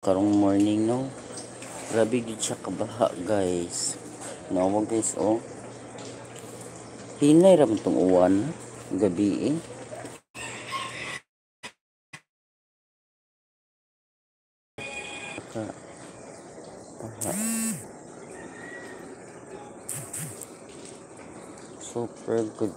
Karong morning, no. Grabe gid siya kabaha, guys. Nawa, guys, oh. Hinay ra man tong uwan gabi eh. Ka baha. Super good.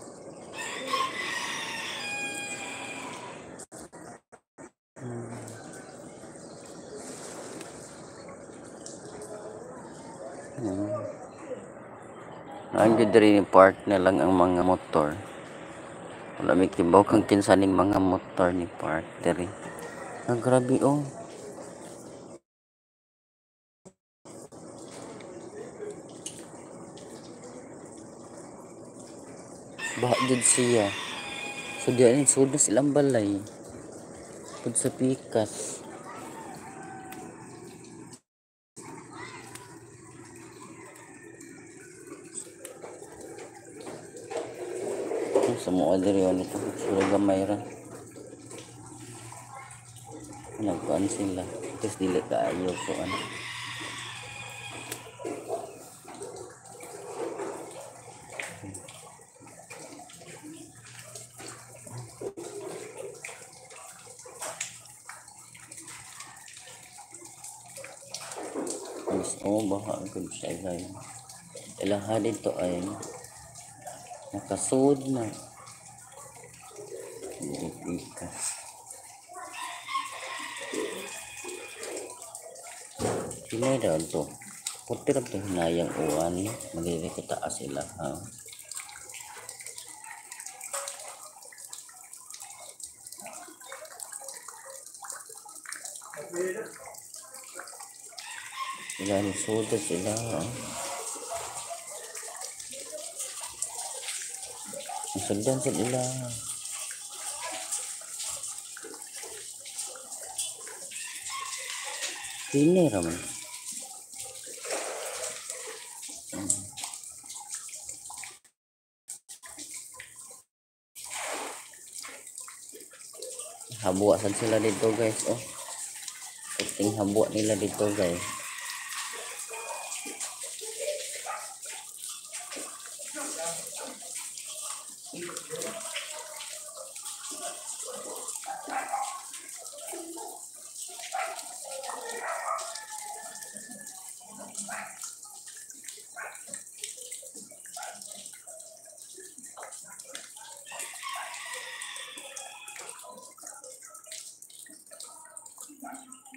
Ang diri ni park na lang ang mga motor. Wala may kibaw kang kinsa ning mga motor ni park diri. Ang grabe, oh. Baha jud siya. So diyan ni sud na silang balay. Pud sa pikas. Sa mga diri ano to, sila gamay ra. Nagkuan sila. Tapos dili kaayo kuan. Oh, baha gud siya, guys. Ilaha dito ay nakasud na. Pikas. Pinay daw to. Puti ra to hinayang uwan. Malili ko taas sila, ha. Ila ni sud sila, ha. Sundan sa ila. Hinay ra man. Habuan sila dito, guys, oh. Puting habuan nila dito, guys.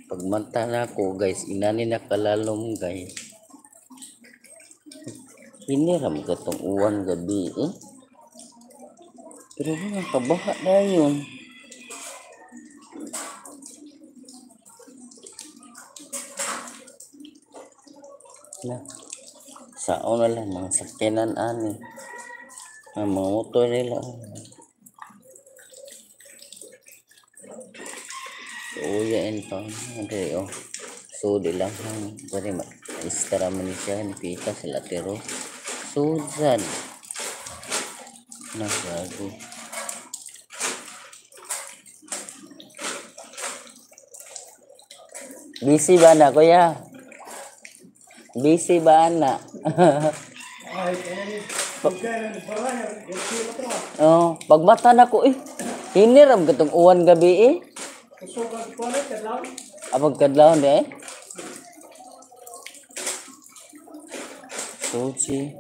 Pagmata na ako, guys, inani na kalalom, guys. Hiniram ka tong uwan gabi, eh. Pero mga kabaha na yun. Na, sao na lang, mga sakyanan, ani. Ang mga motor nila. Uyain pa. Okay, oh. So, di lang. Pwede ma-istara man siya. Nipita sila, pero sudan. Nagago. Busy ba na, kuya? Busy ba na? Oh, pagmata na ko, eh. Hiniram katong uwan gabi, eh. Apag kadlawon di eh. Suci.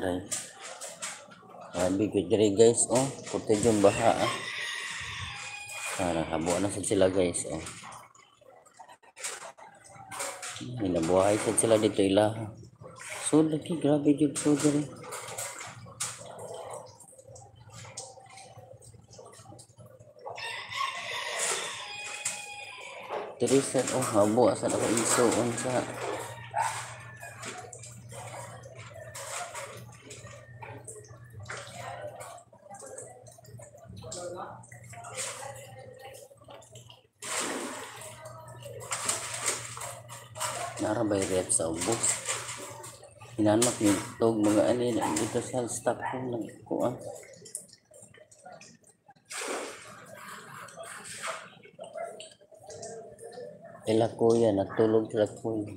Aray. Grabe gud diri, guys, oh. Puti yung baha, ah. Para habuan na sad sila, guys, oh. Minabuhay sad sila dito ila. So lagi grabe jud so diri. Diri sad, oh, habuan sad ako isuon sa Nara bay rep sa ubos. Hinanap yung tog mga alin dito sa stock ko nagkuan. Ila kuya, natulog sila kuya.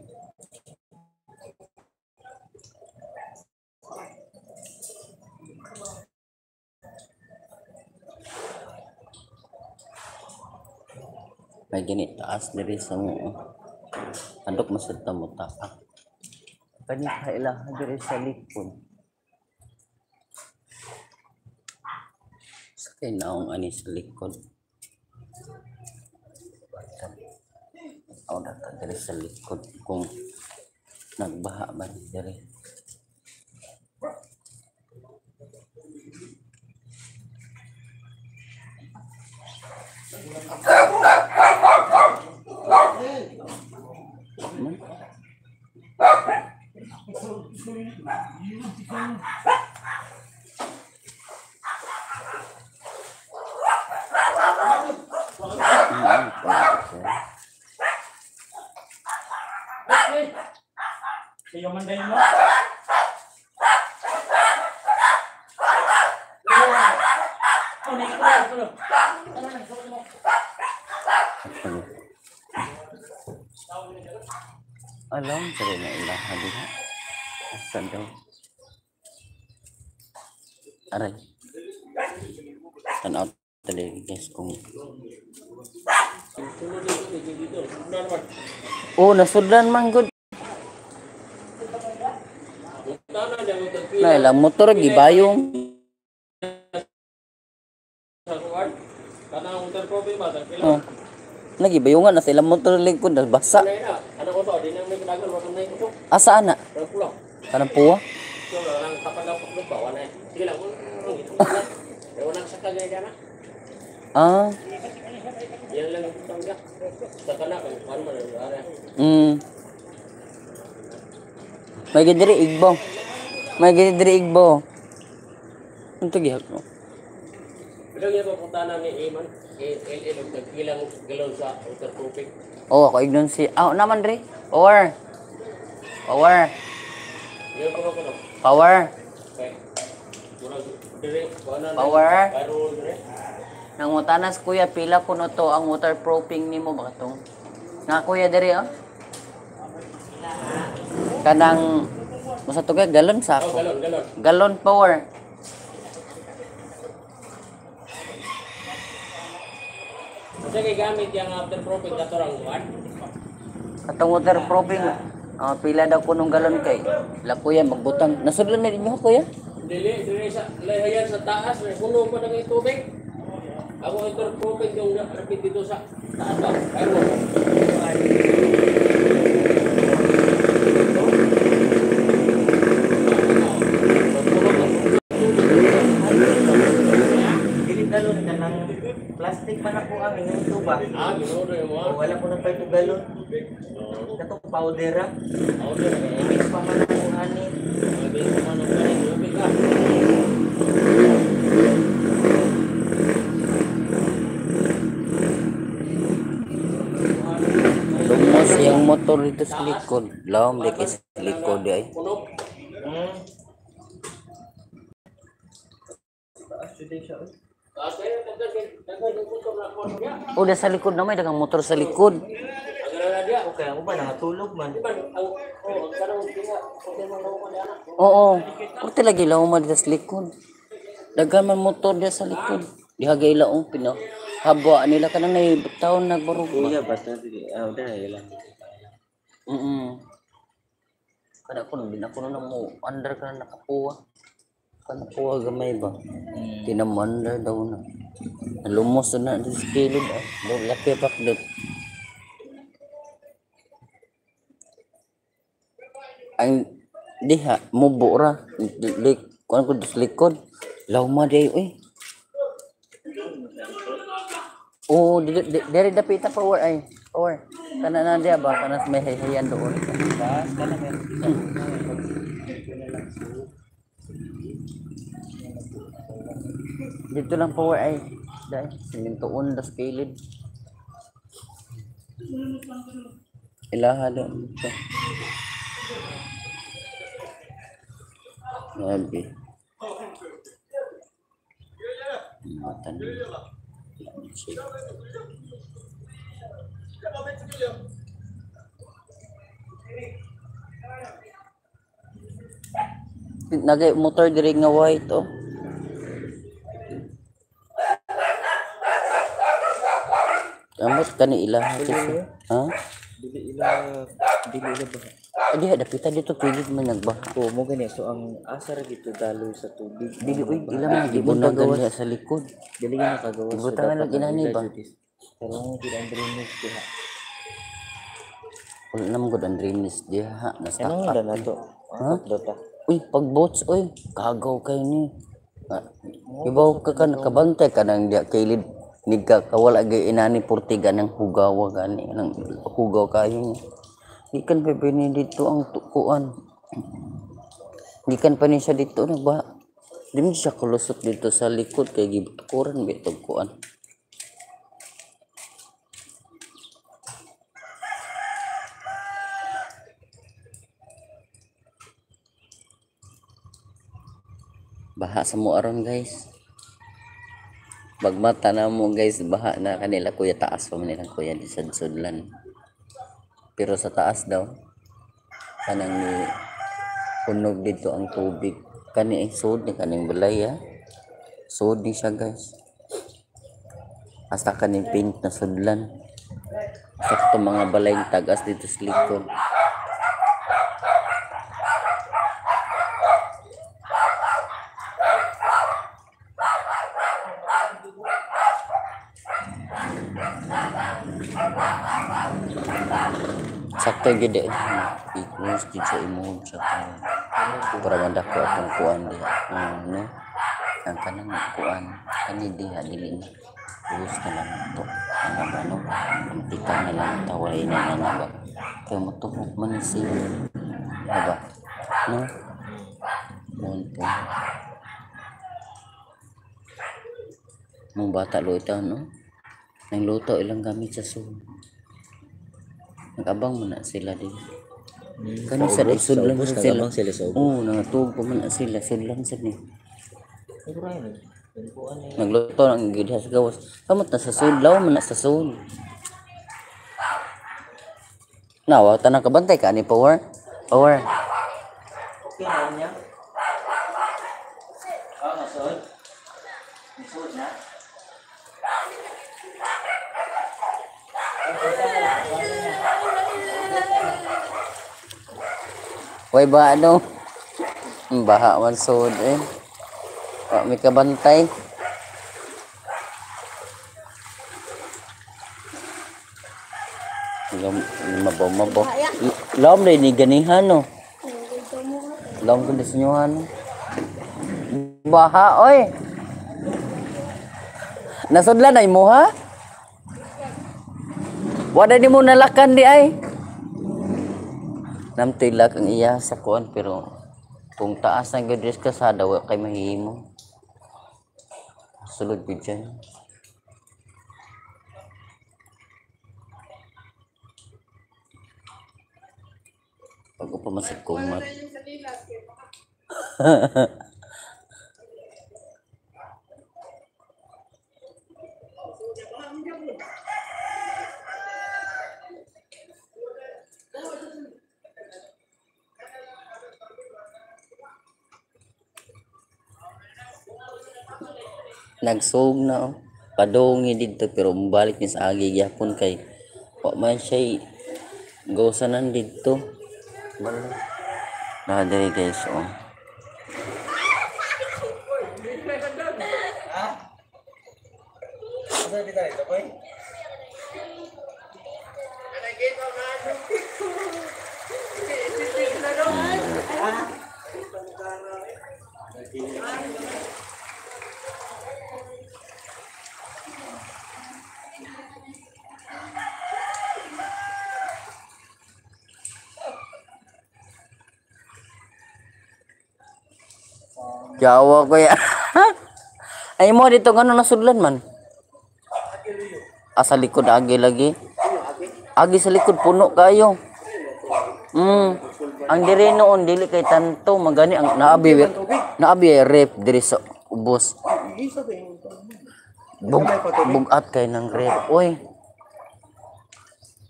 May gani taas diri sa mo. Andok masud ta mo taak. Kani ka ilaha diri sa likod. Sa kay naong ani sa likod. Aw data diri sa likod kung nagbaha ba ni diri. Man. Alam sa na ilaha diha. Asa daw? Aray. Tanaw talaga guys kung oh, nasudlan man gud. Na ilang motor gibayong. Oh. Nagibayungan na sa ilang motor likod na basa. Asa ana? Kanang puwa? Ah. May gidiri igbo. May gidiri igbo. Unta gihak mo? Oh, ako ignon si. Ah, naman dre. Power. Power. Power. Power. Nangutanas kuya pila kuno to ang waterproofing nimo ba katong? Na kuya diri oh. Kanang masa to kay galon sa ako. Oh, galon. Galon power. Kasi kay gamit yung waterproofing katorang kuan. Katong waterproofing pila daw kunong galon kay. La kuya magbutang. Nasudlan na ninyo kuya? Dili dili sa lahayan sa taas, may puno pa ng tubig. Ako waterproofing yung rapid dito sa taas ba. Pero Dili galon ka ng plastic man ako ang inyong tuba. Ah, ginoo mo. O, wala ko na pa ito galon. Kato powder ah. Powder. Mix pa man ako ani. Mix pa man ako ani. Tubig ah. Lumos yung motor dito sa likod. Lawom di kay sa likod di ay. Oh, sa likod na may daghang motor sa likod. Okay, ako ba nangatulog man? Oo. Purti lagi lawom man dito sa likod. Daghan man motor diya sa likod. Diha gay laong pino. Habwa nila kanang nay taon nagbarog ba. Kuya basta sige. Ah, dai lang. Kana ko bin ako na mo under ka na nakapuwa. Kana puwa gamay ba. Tinamandar daw na. Lumos na dito sa kilid ah. Laki pak dot. Ang diha mubo ra. Lik kuan ko sa likod. Lawma di oy. Oo, diri dapita power ay. Power. Kana na diha ba kana may hayhayan doon. Taas kana may Dito lang power ay. Dahil simintoon das kilid. Ilaha doon ito. Grabe. Mata niya. Nagay motor diri nga white oh. Amot kani ilaha siya. Ha? Dili ila ba? Adi dapita dito pilit man nagbaha. Ko mo gani so ang asa ra dito daloy sa tubig. Dili oy ila man gibunagan diha sa likod. Dili na kagawas. Gibutangan lang inani ba? Pero ang gid ang drainage diha. Wala naman gud ang drainage diha. Nasta. Ano nga na to? Ha? Dota. Uy, pag boats oy, kagaw kay ni. Ibaw ka ka nakabantay ka nang diha kilid nigka kawala gay inani purtiga ng hugawa gani nang hugaw kayo ni. Gikan pa ni dito ang tukuan. Gikan pa ni siya dito nagba. Di mo siya kulusot dito sa likod kay gitukuran ba itong kuan. Baha sa mo aron guys. Bagmata na mo guys, baha na kanila kuya, taas pa man nilang kuya di sa sudlan. Pero sa taas daw kanang ni punog dito ang tubig. Kani ay sud ni kaning balay ha. Sud ni siya guys. Hasta kaning paint na sudlan. Sakto mga balay tagas dito sa likod. Sakto gid eh. I-close gid sa imong sa para mandako atong kuan diha. No? Ang kanang kuan kani diha dili na. Close na lang to. Ang ano, kampitan na lang taway na na ba. Kay motuhok man siya. Diba? No? Mon po. Mong bata luto no? Nang luto ilang gamit sa sulo. Nag-abang man na sila din. Kani sa sudlan sila. Sila sa ubos. Oo, nangatug pa man na sila sudlan sad ni. Nagluto ang gid sa gawas. Kamot na sa sudlaw man na sa sud. Nawa tanang kabantay ka ani power. Power. Okay na niya. Ah, nasod. Nasod na. Way ba ano? Baha man sud eh. Wa may kabantay. Mabaw-mabaw. Lom rin ni ganihan no. Lom ko disenyuhan. Baha oy. Nasudlan ay mo ha? Wala di mo nalakan di ay. Namtilak ang iya sa kuan pero kung taas ang gadres ka sa daw kay mahimo. Sulod gud dyan. Pag upa man sa kumat. Nagsog na oh. Padongi didto pero mobalik ni sa agi gyapon kay wa man siya gawsanan didto. Bala. Na diri guys oh. Jawa ko ya. Ay mo dito ngano nasudlan man. Asa likod agi lagi. Agi sa likod puno kayo. Ang diri noon dili kay tanto magani ang naabi naabi rep diri sa ubos. Bugat kay ng rep. Oy.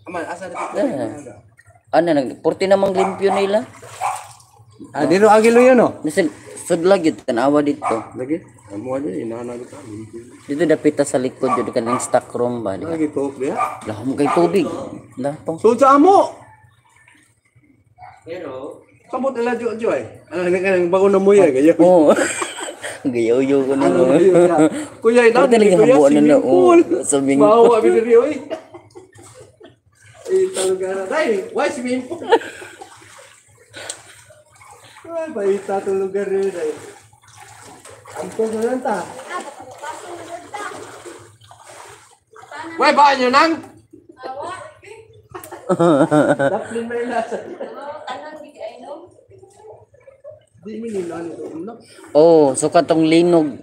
Aman, asa na Eh. Ano nag purti namang limpyo nila. Ah, dito agi lo yun, no? Bisan sudlag yun tanawa dito. Lagi. Amo aja inahan ka. Dito dapita sa likod yun kanang stock room ba di. Lagi tuhok dia. Lahom kay tubig. Lahom. So sa amo. Pero Sabot nila jo jo ay. Ano nga bago na muya gayo. Oo. Gayaw-yaw ko na. Ano gayo siya. Kuya ina Pero talaga kuya habuan na na, swimming pool. oh. Swimming pool. Bawa abi diri oy. Eh talaga na. Dai, why swimming pool? Ay, baita itong lugar rin ay. Angkos na lang ta. Why ba nyo nang? Daplin may lasa. Di mi nila nito no. Oh, so katong linog.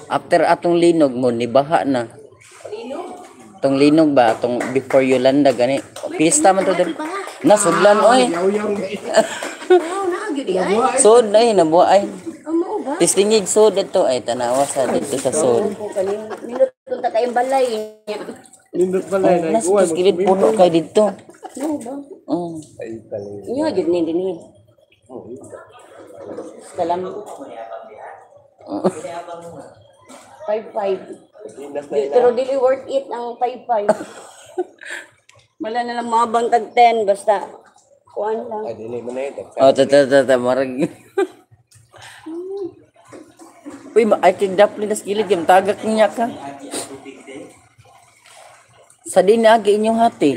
After atong linog mo ni baha na. Tong linog ba tong before Yolanda gani. Pista man to din. Nasudlan oy. Yaw-yaw. Oh, naa gyud ay. Sud ay nabuha ay. Amo ba? Tistingig sud dito ay tanawa sa dito sa sud. Minut ta kayong balay niya. Nindot pala Oh, na. nasa kilid puno kay dito. No ba? Oh. Inyo gyud ni dinhi. Salam. 5-5. Pero dili worth it ang 5-5. Wala na lang mga bangkag 10 basta kuan lang. Ay, dili man na ito. Oh, ta ta ta ta marag. Uy, ay kay daplin nas kilid gam tagak niya ka. Sa din agi inyong hati.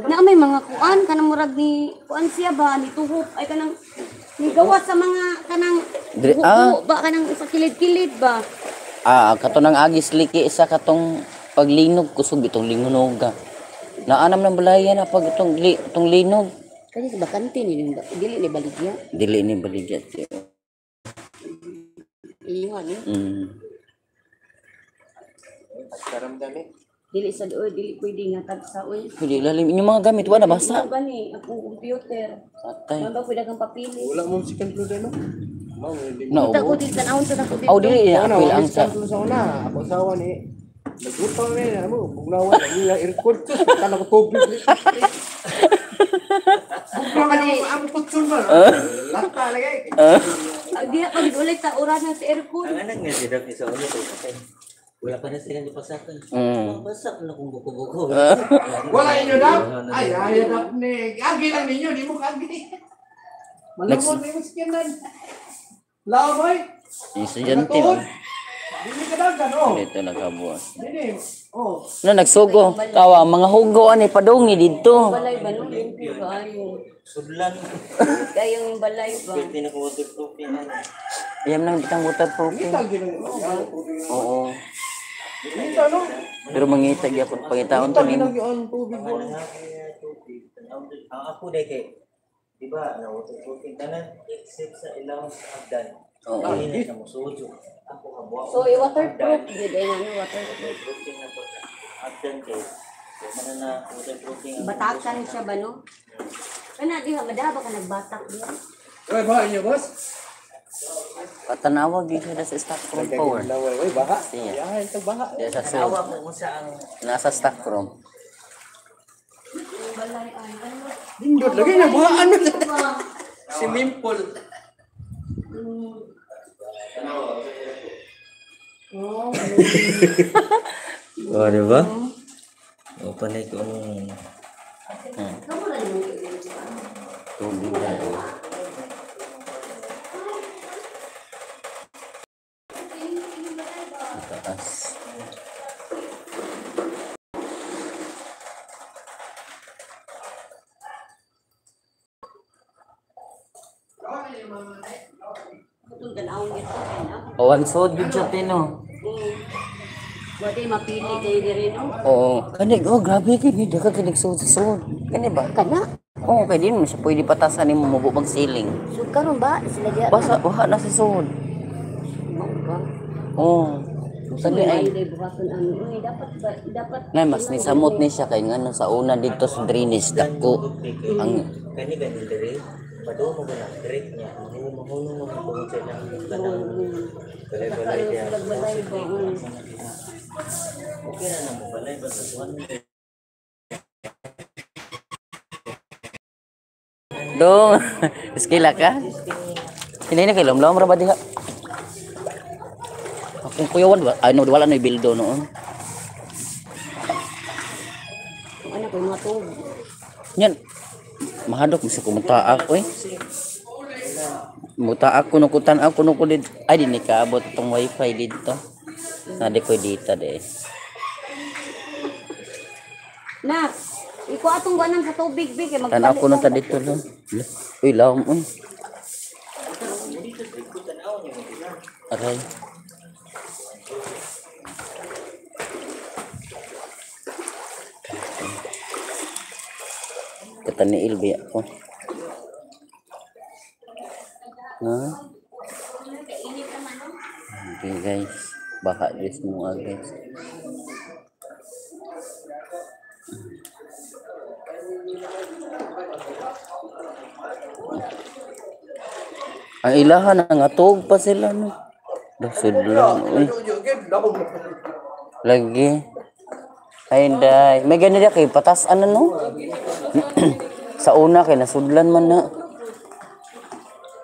Na may mga kuan kanang murag ni kuan siya ba ni tuhop ay kanang ni gawa sa mga kanang Dre- buho ah. ba kanang sa kilid-kilid ba. Ah, kato nang agis liki isa katong paglinog kusog itong lingunoga. Naanam ng balaya na pag itong, itong linog. Kani sa bakante ni dili ni baligya. Dili ni baligya. Iyo ni. Dili sa doy dili pwede nga tagsa oy. Pwede lalim inyong mga gamit wala basa. Ano gani akong computer. Atay. Maba pwede kang papili. Wala mo second floor din, no? Mao, hindi. Na Kita ko dili tanawon sa nako dito. Aw dili Ano, apil ang sa second floor sa una. Ako asawa ni. Nagluto ni, ano, bugnawan ang iya aircon. Kala ko tubig. Bugnawan ang ang kutsun ba? Lata lagi. Di pa gid ulit sa oras na sa aircon. ang anak nga si Daphne sa ulo ko kasi wala pa na sila nipasakan. Pasak na kung buko-buko. Wala inyo daw? Ay, ay, Daphne. Agi lang ninyo, di mo kagi. Malumot ni mo skinan. Lao boy. Estudyante. Oh. Dili ka dagan, oh. Dito nagkabuas. Dili. Oh. Na nagsugo. Kawa mga hugo ani padungi dito. Balay ba no? Limpyo kaayo. Sudlan. Kayong balay ba? Pwede na ko waterproofing. Iyam nang bitang waterproofing. Tagi lang. Oo. Dito no. Pero mangita gyapon pangitaon to Tagi nimo. lang yung tubig mo. Ang ako day kay di ba na waterproofing tanan except sa ilang sa hagdan. Oo. Hindi na mo sujo. Ako kabuha. So, i-waterproof gid ay ano waterproof. Waterproofing na po. Hagdan kay wala na waterproofing. Ang Batakan siya ba no? Kana diha madaba ka nagbatak diha. Ay, baha inyo, boss. Patanawa gyud siya sa stock room power. Laway, oy, baha. Siya. Yeah, ito baha. Diya sa sud. Tanawa kung unsa ang Nasa stock room. Dindot lagi na baha ano. Swimming pool. Oh, di ba? O panay ko ang Tubig na. Taas. Itong tanawon gid ko kay na. Oh, ang sod gyud siya tino. Wala mapili kayo diri no. Oo. Kani, oh, grabe kay ni daga kay nagsud sa sud. Kani ba? Kana. Oo, kay di mo siya pwede patasan nimo mo bang siling. So karon ba sila diha? Basa, waha na sa sud. Mao ba? Oo. Sani ay. Buhaton ano uy dapat dapat Ngay mas ni samot ni siya kay ngano sa una dito sa drainage dako ang kani gani diri padung mo na direct niya mahulong mo tungod sa ilang kanang balay-balay diya. Okay ra na mo balay basta kuan. Dong, eskila ka? Hindi na kay lomlom ra ba diha? Akong kuyawan ba? Ay no, wala na bildo noon. Ano ko mga tub. Yan. Mahadok mo sa kumuta ako eh. Muta ako no kutan ako no ko dito. Ay di ni kaabot itong wifi dito. Nadi ko dito de. Nak, iko atong ganan sa tubig bi kay Tan ako no ta dito lo. Uy, lawom uy. Aray. Kataniil ba ako? Ha? Okay guys, baha guys mo guys. Ang ilahan nangatog pa sila no. Dasud lang uy. Lagi. Ay day, may ganun kay patas ano no? Sa una kay nasudlan man na.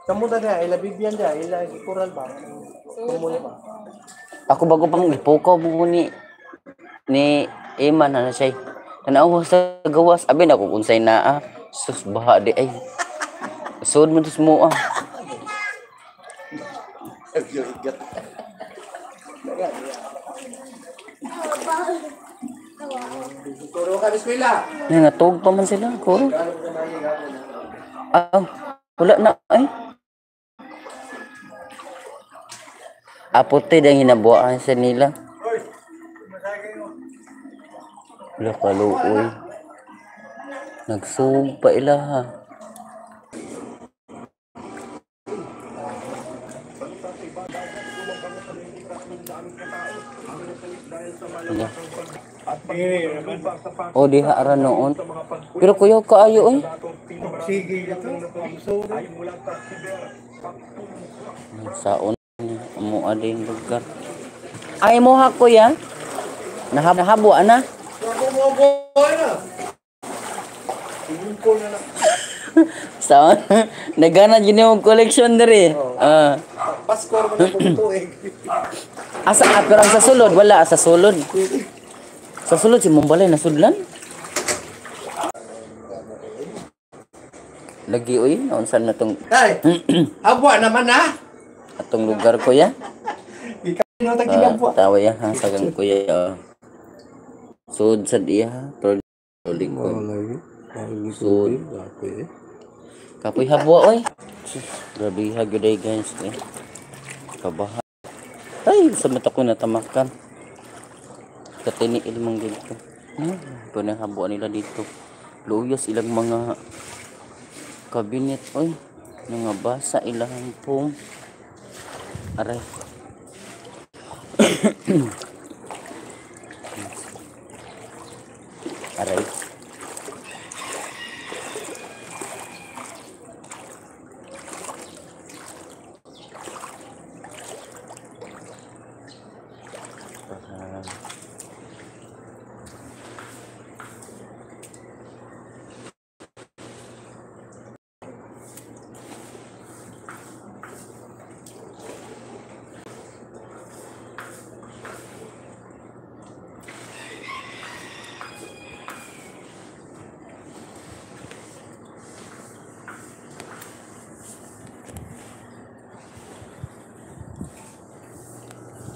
Kamu ta dia, ila Bibian dia, ila Kural ba? Kumul ba? Ako bago pang ipukaw mo ni Iman na siya. Tanaw sa gawas abi na kung unsay naa. Sus baha di ay. Sud mo tus mo ah. Turo ka bismillah. Nangatog pa man sila ko. Ah, wala na ay. Apote dang hinabuan sa nila. Wala kaluoy. Nagsug pa ila ha. Wala. O diha ra noon. Pero kuyaw kaayo oy. Sige ito. Saon amo ading lugar. Ay mo ha kuya. Nahabo ana. Saon nagana jud nimo collection diri. Ah. Paskor man ang tuig. Asa pero ang sa sulod wala sa sulod. Sa sulod si Mumbalay nasudlan. Lagi oy, naunsan na tong Ay. Habwa naman ha. Atong lugar kuya. Ikaw ta ginabwa. Tawa ya ha sagang kuya. Sud sad iya pero likod. Sud. Kapoy habwa oy. Grabe ha gyud ay guys eh. Kabaha. Ay sa mata ko natamakan. Katiniil man gyud ko. Ito na habwa nila dito. Luyas ilang mga kabinet oy. Mga basa ilang pong. Aray. Aray.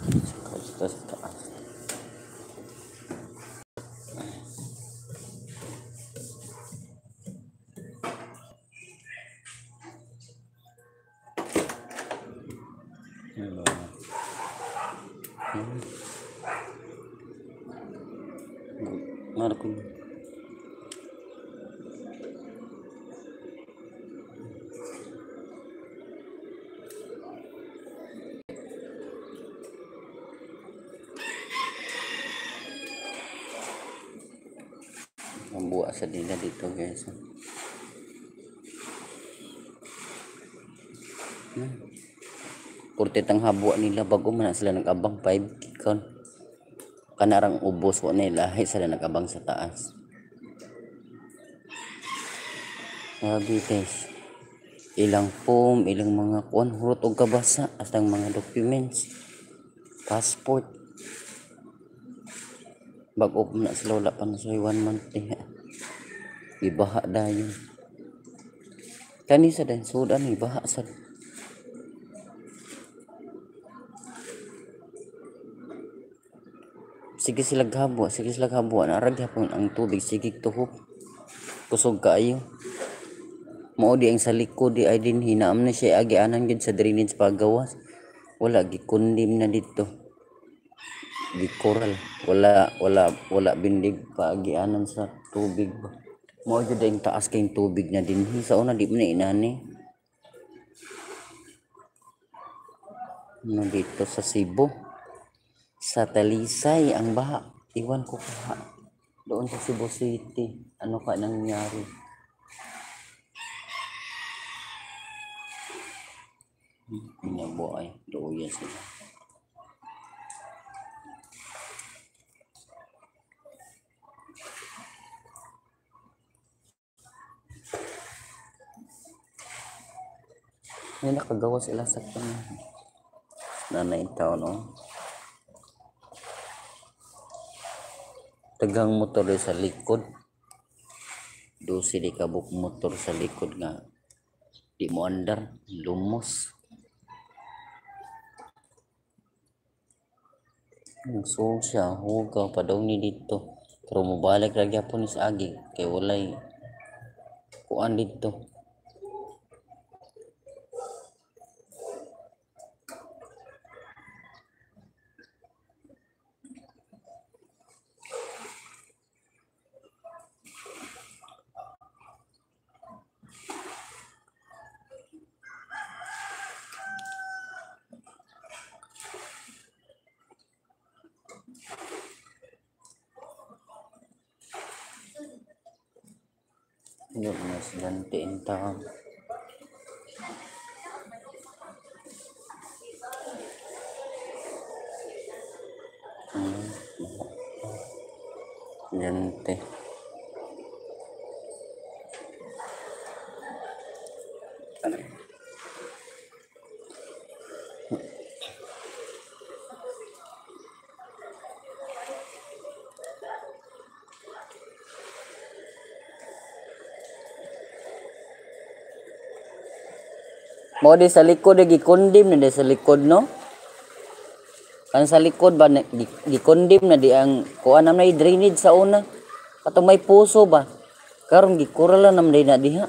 Dito sa taas. Marco. Ang buwa sa nila dito guys. Kurte tang habwa nila bago man na sila nag-abang 5 kon. Kanarang ubos wa nila lahi sila nag-abang sa taas. Grabe guys. Ilang form, ilang mga kuan hurot og kabasa atang mga documents, passport. Bago pa na sila wala pa na sa 1 month niya. Ibaha dayon. Kani sa dan sudan ibaha sa. Sige sila ghabwa, sige sila ghabwa. Naarag gyapon ang tubig, sige tuhop. Kusog kaayo. Mao di ang sa likod di ay din hinaam na siya agianan gyud sa drainage paggawas. Wala gikundim na dito. Gikoral, wala bindig paagianan sa tubig ba. Mao jud ang taas kay tubig na dinhi sa una di man na inani. No dito sa Cebu. Sa Talisay ang baha. Iwan ko ka doon sa Cebu City. Ano ka nangyari? Pinabuay. Doon sila. May nakagawa sila sa kanya. Nanay taon, oh. Tagang motor sa likod. 12 di kabuk motor sa likod nga di mo andar, lumos. So siya, hugaw pa daw ni dito. Pero mobalik ra gyapon ni sa agi kay walay kuan dito. Yun, mas gantiin tao. Gante. Mo di sa likod gikondim na di sa likod no. Kan sa likod ba gikondim na di ang kuan na drainage sa una. Katong may puso ba. Karon gikural na man na diha.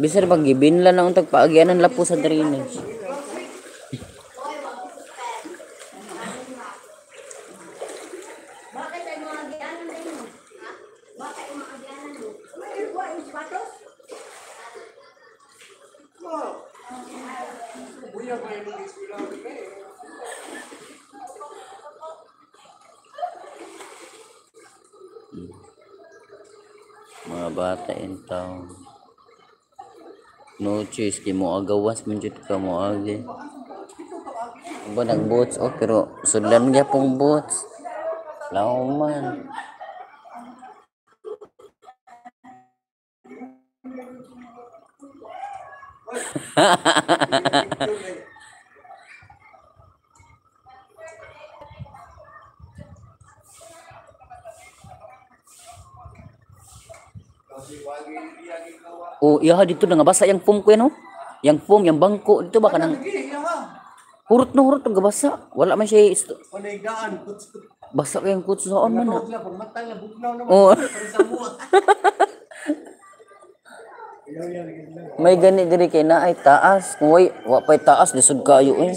Bisar ba gibinla na untag paagyanan lapo sa drainage. Bakit ay mga agyanan din mo? Bakit ay mga agyanan mo? May iwa yung sapatos? Mga bata in town. No choice kay mo agawas man jud ka mo agi. Ba nag boots oh pero sudlan gyapon boots. Lauman. Oh, iya dito na nga basa yang foam ko yan oh. Yang foam, yang bangko dito ba kanang hurot na hurot ang gabasa. Wala man siya basa kayang kutsoon man na. Oh. May gani diri kay naay taas. Kung way wa pay taas lisod kayo eh.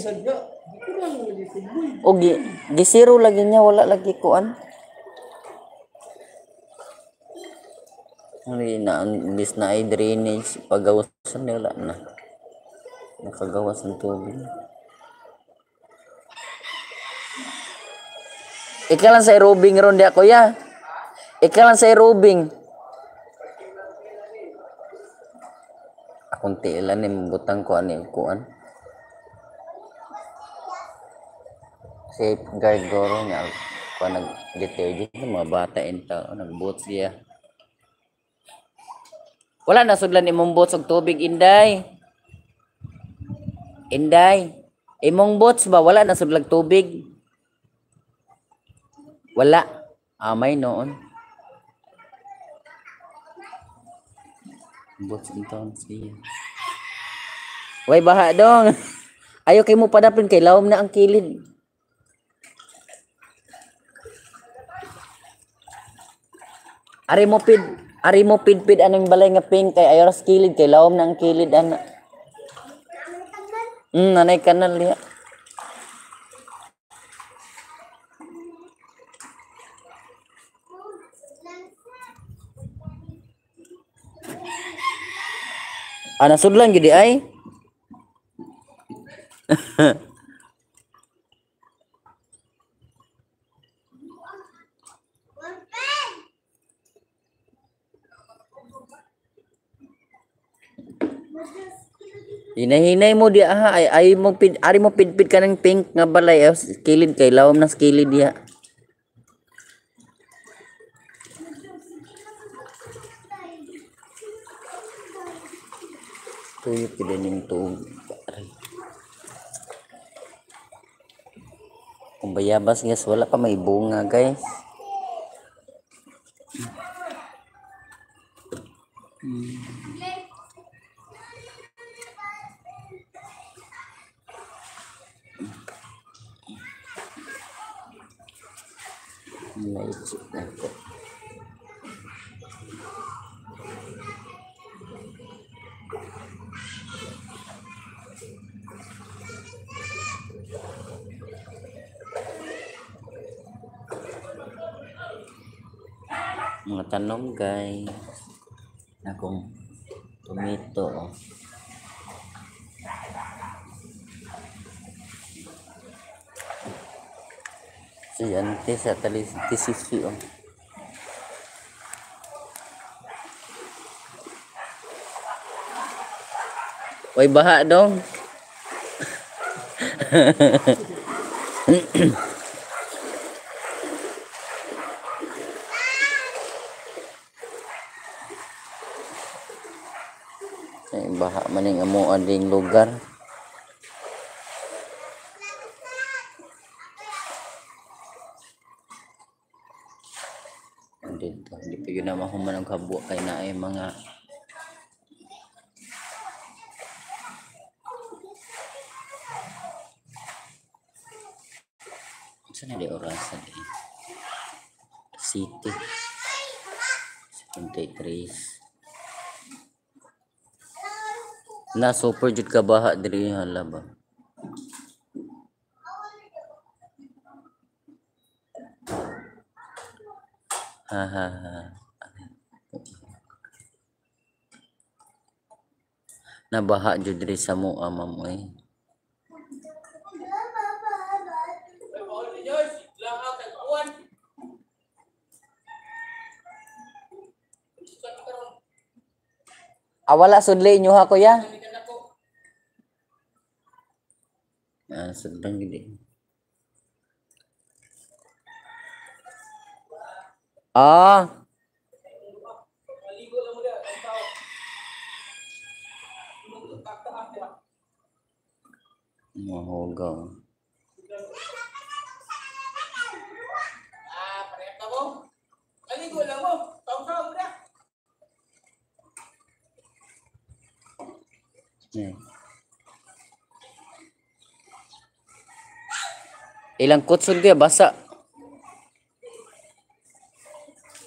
O gi gisiro lagi niya wala lagi kuan. Hindi na, imbis na ay drainage, pagawasan wala na. Nakagawas ng tubig. Ikaw lang sa aerobing ron diya, kuya. Ikaw lang sa aerobing. Akong tiilan ni butang ko ani kuan. Safeguard goro niya. Kuan nag detergent ng mga bata inta nag-boots diya. Wala na sudlan imong boots og tubig, Inday. Inday, imong boots ba wala na sudlag tubig? Wala. Amay noon. Boots intaon siya. Way baha dong. Ayo kay mo padapin kay lawom na ang kilid. Ari mo pidpid anong balay nga pink kay ayo ras kilid kay lawom na ang kilid ana. Nanay kanal diha. Ana sudlan gidi ay. Hinahinay mo di aha ay mo pid ari mo pidpid ka ng pink nga balay ay, kilid kay lawom na kilid diha. Tuyot gid ning tuog. Kung bayabas guys, wala pa may bunga guys. Naisip na ko. Mga tanom guys. Akong tomato. Si ante sa talis tisisi oh. Oy baha dong. Ay, baha maning amo ading lugar. Dito, hindi pa yun na mahuman ang kabwa kay na ay mga saan na di orasan eh? City 73 na super jud ka baha diri hala ba. Ha ha ha. Nabaha jud diri sa mua ma'am oy. Awala sudli inyo ha kuya. Ah, sudlang gid. Ah. Mahugaw. Ah, pareha ka mo. Maligo lang mo. Taw-taw mo na. Ilang kutsun kaya basa.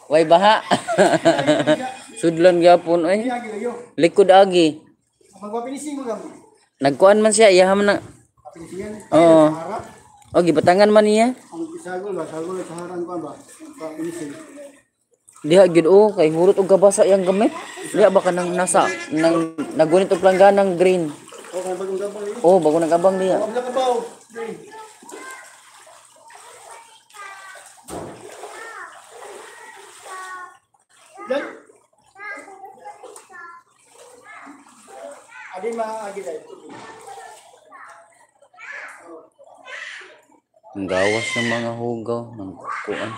Way baha. Sudlan gyapon oy. Likod agi. Nagkuan man siya, iyaha man na. Oo. Oh, gibatangan man niya. Diha gyud oh, kay hurot og kabasa iyang gamit. Diha ba kanang nasa nang nagunit og plangganang green. Oh, bago nagabang diha. Ang gawas ng mga hugaw ng kuan.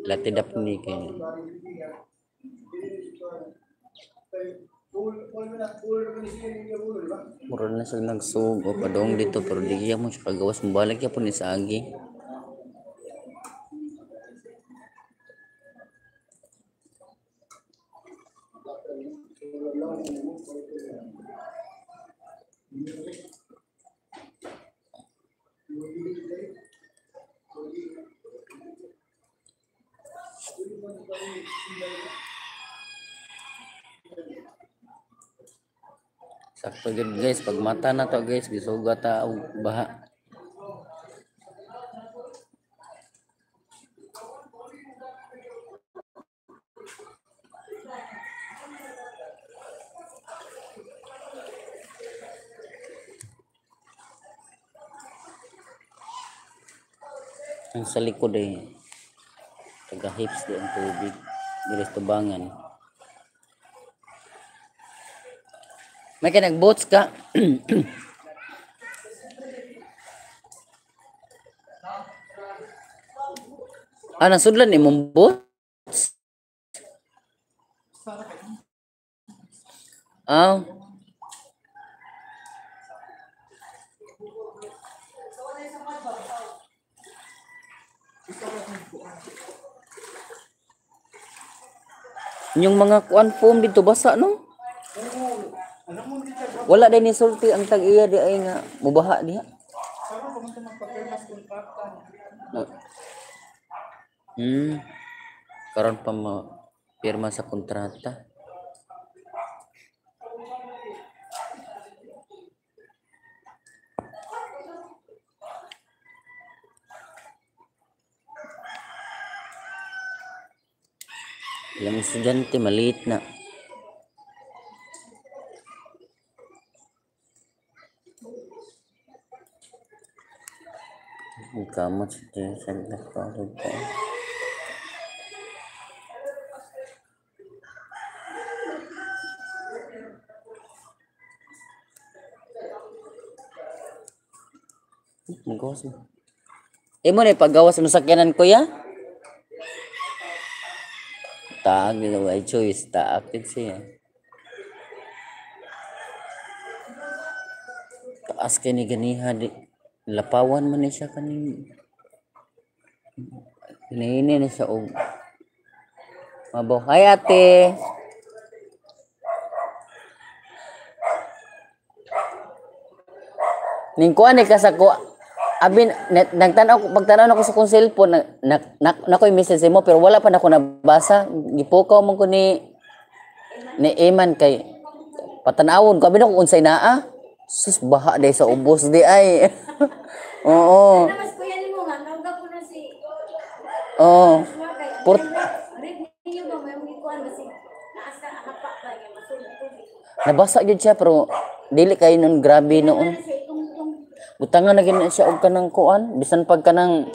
Latidap ni kay mura na sila nagsugo padong dito pero di mo siya kagawas mobalik ya po ni sa agi. Sakto gyud guys, pag mata na to guys, gisugat ta og baha. Ang sa likod ay taga hips di ang tubig diri sa tubangan. May ka nag-boats ka. Ah, nasudlan imong boats? Ah. Yung mga kuan foam dito basa no? Wala din ni sulti ang tag-iya di ay nga mubaha diha. Karon pa mo pirma sa kontrata. Ilang estudyante maliit na. Kamot sa ko. Magawas mo. Imo na paggawas mo sakyanan kuya? Taag nila way choice, taag din siya. Taas kay ni ganiha di lapawan man ni siya kaning hinihini na siya og mabaw. Hi ate. Ning kuan ni ka sa ko abin nagtan-aw ko pagtan-aw nako sa akong cellphone na nakoy message mo pero wala pa nako nabasa. Gipukaw man ko ni Eman kay patan-awon ko abin ako unsay naa. Sus baha day sa ubos di ay. Oo. Oo. Nabasa gyud siya pero dili kay nun grabe noon. Butangan na gid na siya og kanang kuan bisan pag kanang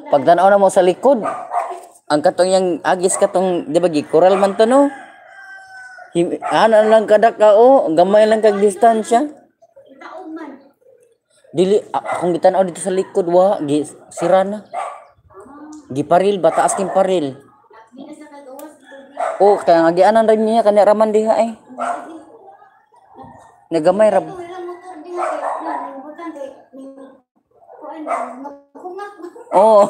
pagtan-aw na mo sa likod. Ang katong yang agis katong di ba gikural man to no. Ana lang kada ka o gamay lang kag distansya. Dili akong gitan-aw dito sa likod wa gi sira na. Giparil ba taas king paril. Oh, kaya nga gianan rin niya kani raman diha ay. Nagamay ra. Oh.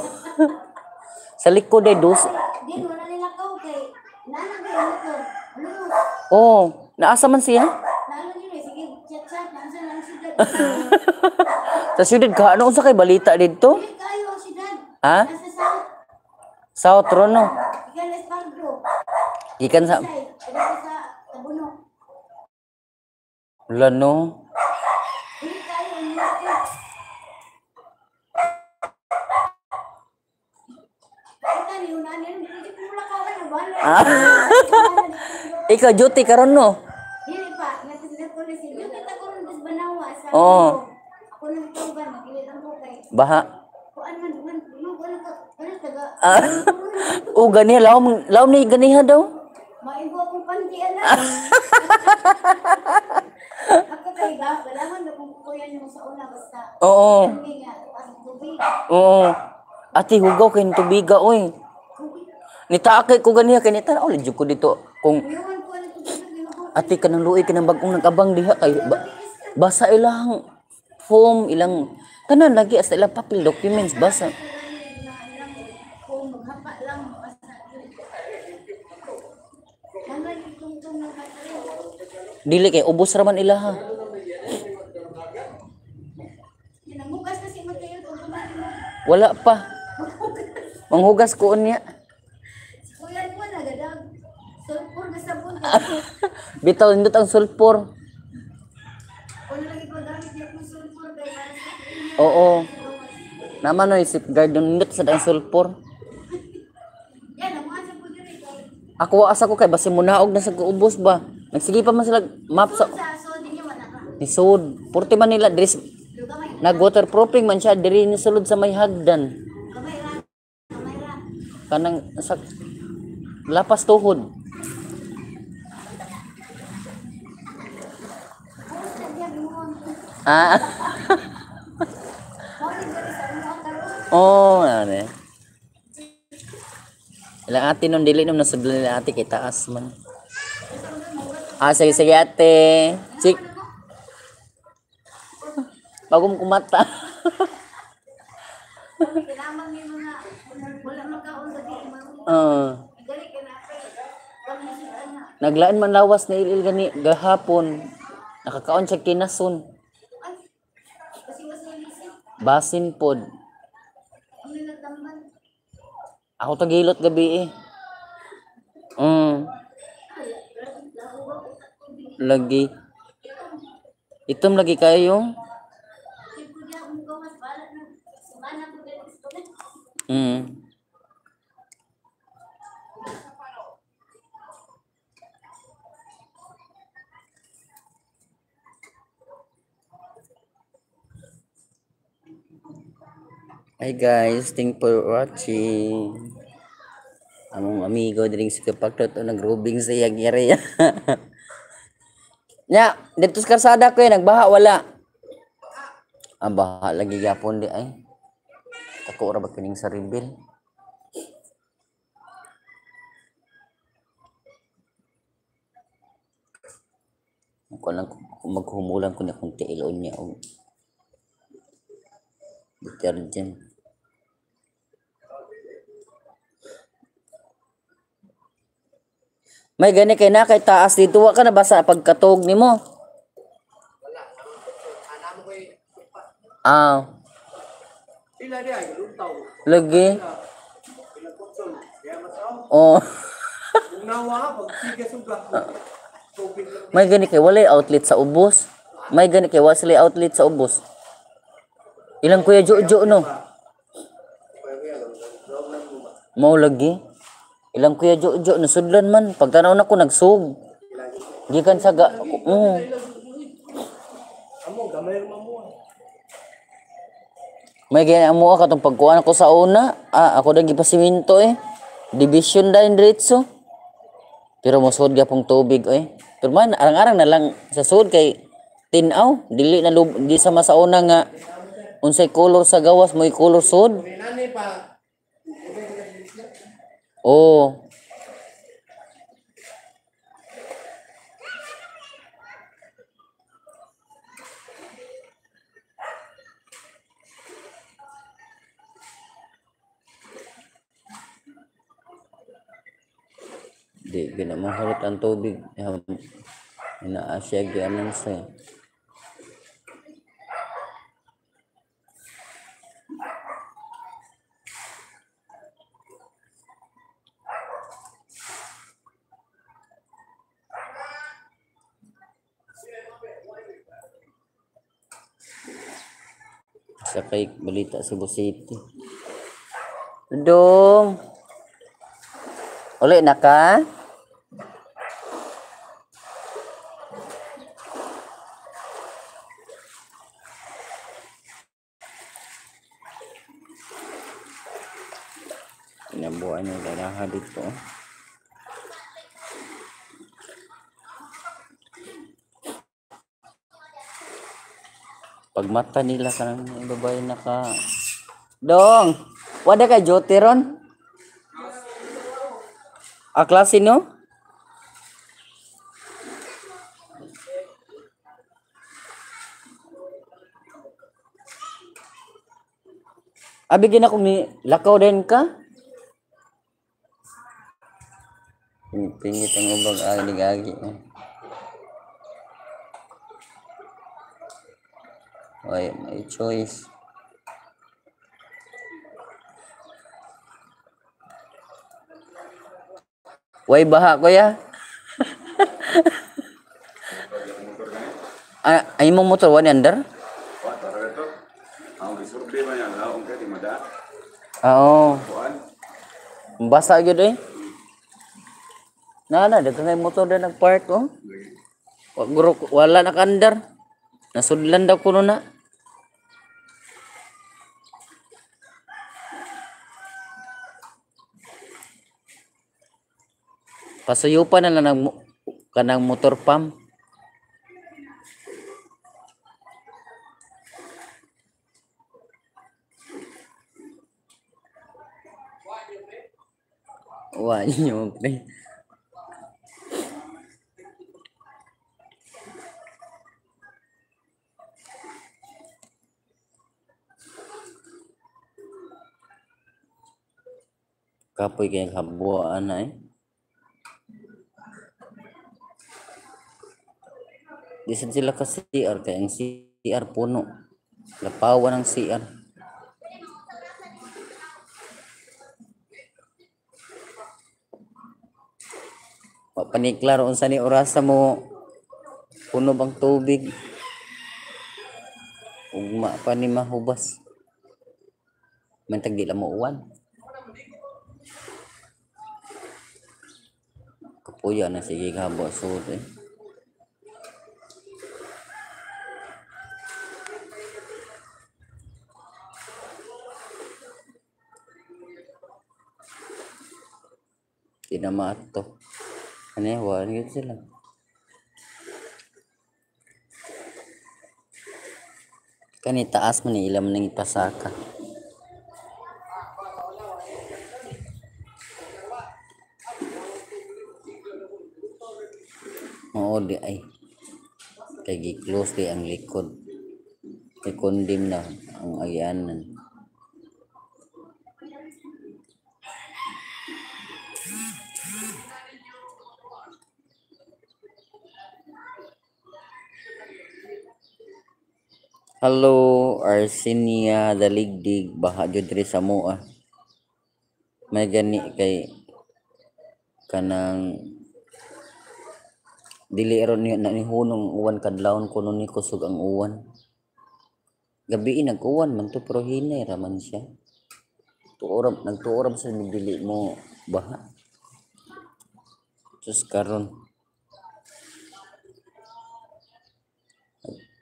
Sa likod ay dos. Oh, naasa man siya? Sa syudad ka, ano unsa kay balita didto? Ha? South Rono. Gikan sa Lano. Ikaw duty karon no? Dili pa, natulog si duty ta karon bis Banawa sa. Oo. Ako nang tawgan, magilit ang ko kay. Baha. Kuan man man man kuan ka kana taga. O ganiha lawom lawom ni ganiha daw. Maigo akong panty ana. Ako kay ba, balahan na kung kuya nimo sa una basta. Oo. Kami nga ang tubig. Oo. Ate hugaw kay tubiga oy. Nitaakay ko ganiha kay nita oh jud ko dito kung Kuyawan ko na tubig ko. ate kanang luoy kanang bagong nag-abang diha kay basa ilang form ilang tanan lagi hasta ilang papel documents basa. Kung maghapa lang basta. Nangay tungtong ng katulog. Dili kay ubos ra man ilaha. Namugas na si Mateo kung kumain mo. Wala pa. Manghugas ko unya. Si kuya mo nagadag. Sulfur na sabon. Bitaw nindot ang sulfur. Una lagi ko gamit niya kung sulfur kay para sa Oo. Naman no safeguard nindot sa ang sulfur. Yan, ang mga sa po diri kay. Ako asa ko kay basi munaog na sa ubos ba. Nagsige pa man sila map sa Sa so din niya wala ka. ni sud. Purti man nila diri Pero gamay, nag waterproofing man siya diri ni sulod sa may hagdan. gamay ra. Gamay ra. Kanang sa lapas tuhod. Post na diya mo. Ah. Mao ni diri sa imo karon. Oh, ano eh. Ilang ate nung dili nung nasudlan nila ate kay taas man. Ah, sige sige ate. Chik. Bagong kumata. Kailangan ni mga wala makaon sa di mo. Dali kay na kay. Kami sila na. Naglaan man lawas na ilil gani gahapon. Nakakaon siya kinason. Ay. Kasi was ni lisip. Basin pod. Ang nagtamban. Ako tagilot gabi eh. Lagi. Itom lagi kayo. Siyempre di ako gawas bala na. Sumana ko dali sa Hi guys, thank for watching. Among amigo diri sa kapaktot o nagrubing sa iyang area. Nya, dito sa karsada ko eh, nagbaha wala. Ah, baha lagi gyapon di ay. Tako ra ba kining sa reveal? Ako lang kung maghumulan ko na kung tiilon niya og detergent. May gani kay na kay taas dito wa ka na basa pagkatog nimo. Ah, Sila di ay luntaw. lagi. Ila kutsol. Kaya masaw. Oh. Kung nawa pag siga suga. Tubig lang. May gani kay walay outlet sa ubos. May gani kay wa sila outlet sa ubos. Ilang kuya Jojo no? Mao lagi. Ilang kuya Jojo nasudlan man pagtanaw nako nagsug. Gikan sa ga Amo gamay ra mo. May gani amo katong pagkuan ako sa una, ah, ako dang gipasiminto eh. Division dayon diretso. Pero mosud gyapong tubig eh. Pero man arang-arang na lang sa sud kay tin-aw, dili na lub, di sama sa una nga unsay color sa gawas mo'y color sud. Pa. Oh. Di gina maharot ang tubig. Inaa siya gianan siya. Sa kay balita Cebu City. Dong. Uli na ka? Kinabuan yung dalaha dito. Pagmata nila kanang babae naka Dong, wala ka duty ron? Ah, klase no? Abi gina kung ni lakaw din ka? Pingit ang ubag ay nigagi. Ay, may choice. Way baha kuya. Ay, ay mong motor wala under? Oo. Basa gyud eh. Na na daghan kay motor na nagpark oh. Wala na kaandar. Nasudlan daw kuno na. Pasuyupan na lang kanang motor pump. Wa nyo pre. Kapoy kay habuan na eh. Di sad sila ka CR kay ang CR puno. Lapawan ang CR. Wa pa ni klaro unsa ni orasa mo puno bang tubig. Ugma pa ni mahubas. Mantag di lang mo uwan. Kapuya na sige habo sud eh. Di na maato. Ano yan? Wala yun sila. Kani taas man ni ilam nang ipasaka. Oo di ay. Kay gi-close di ang likod. Kay condemn na ang agianan. Hello, Arsenia Daligdig, baha jud diri sa moa. May gani kay kanang dili ron ni na ni hunong uwan kadlawon kuno ni kusog ang uwan. Gabi nag-uwan man to pero hinay ra man siya. Tuoram nagtuoram sa dili mo baha. Sus karon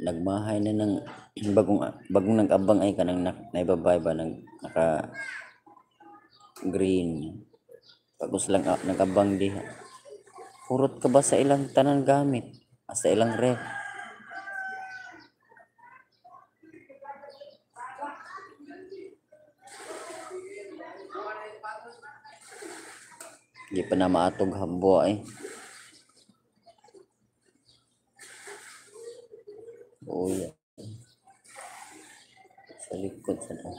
nagmahay na ng bagong nag-abang ay kanang naibabay ba nag naka green. Tapos lang nag-abang diha. Kurot ka ba sa ilang tanan gamit? Sa ilang ref? Di pa na maatog habo eh. Oh yeah. Sa likod sa to.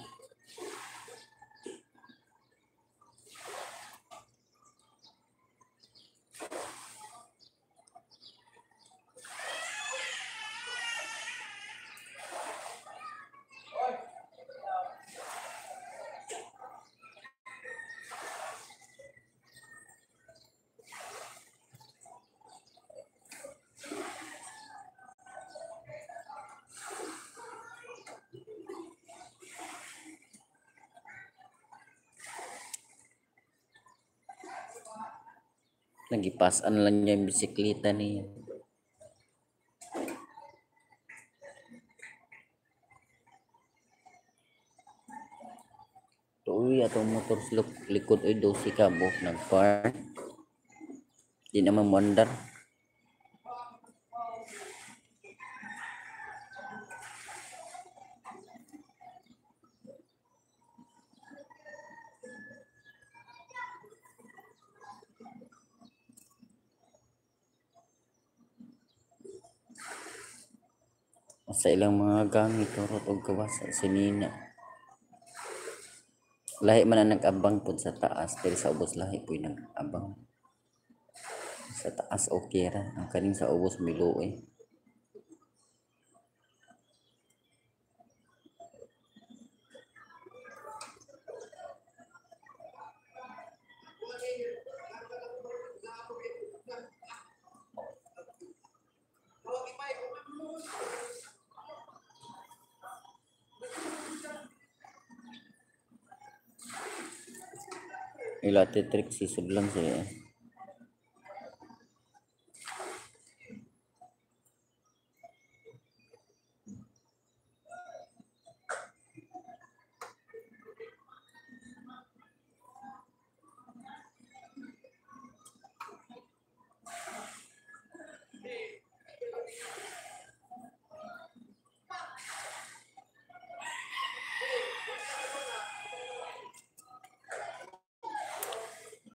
Nagipasan lang niya yung bisikleta niya. Tuoy atong motor sa likod oy 12 ka buok nagpark. Di naman moandar. Sa ilang mga gamit turot og gawas sa sinina. Lahi man ang nag-abang pud sa taas pero sa ubos lahi puy nag-abang. Sa taas okay ra, ang kaning sa ubos miluoy. Ila Trixie sudlan siya.